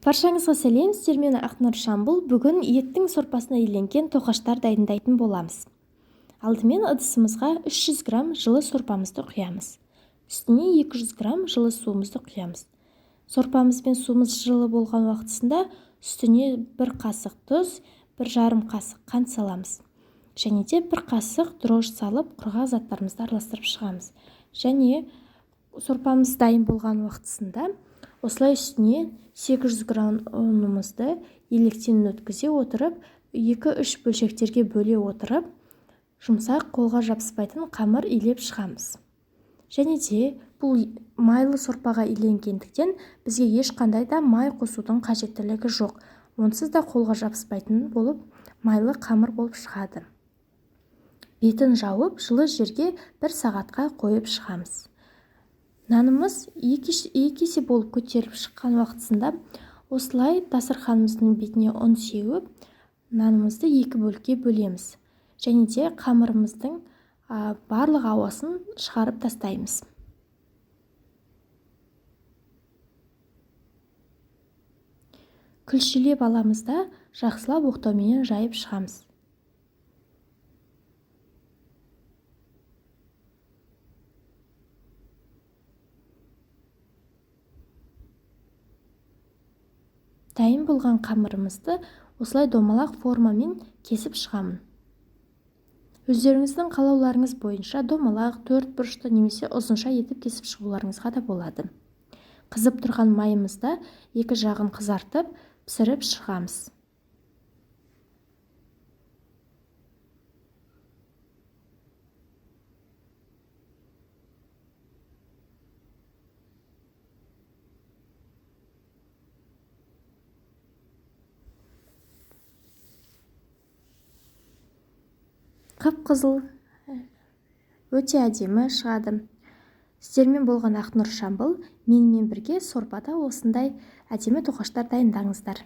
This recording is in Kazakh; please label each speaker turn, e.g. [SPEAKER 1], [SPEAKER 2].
[SPEAKER 1] Баршаңызға сәлем, сіздермен Ақнұр Шамбыл. Бүгін еттің сорпасына иленген тоқаштар дайындайтын боламыз. Алдымен ыдысымызға 300 грамм жылы сорпамызды құямыз. Үстіне 200 грамм жылы суымызды құямыз. Сорпамыз бен суымыз жылы болған уақытысында үстіне 1 қасық тұз, 1,5 қасық қант саламыз. Және де 1 қасық дрожж салып, құрғақ заттарымызды араластырып шығамыз. Және сорпамыз дайын болған уақытысында осылай үстіне 800 грамм ұнымызды електен өткізе отырып, 2-3 бөлшектерге бөле отырып, жұмсақ қолға жабыспайтын қамыр илеп шығамыз. Және де бұл майлы сорпаға иленгендіктен бізге ешқандай да май қосудың қажеттілігі жоқ. Онсыз да қолға жабыспайтын болып, майлы қамыр болып шығады. Бетін жауып, жылы жерге 1 сағатқа қойып шығамыз. Нанымыз екі есе болып көтеріліп шыққан уақытысында осылай дастарханымыздың бетіне ұн сеуіп, нанымызды 2 бөлікке бөлеміз. Және де қамырымыздың барлық ауасын шығарып тастаймыз. Күлшелеп аламыз да жақсылап оқтауменен жайып шығамыз. Дайын болған қамырымызды осылай домалақ формамен кесіп шығамын. Өздеріңіздің қалауларыңыз бойынша домалақ, төрт бұрышты немесе ұзынша етіп кесіп шығуларыңызға да болады. Қызып тұрған майымызда екі жағын қызартып, пісіріп шығамыз. Қып-қызыл, өте әдемі шығады. Сіздермен болған Ақнұр Шамбыл, менімен бірге сорпада осындай әдемі тоқаштар дайындаңыздар.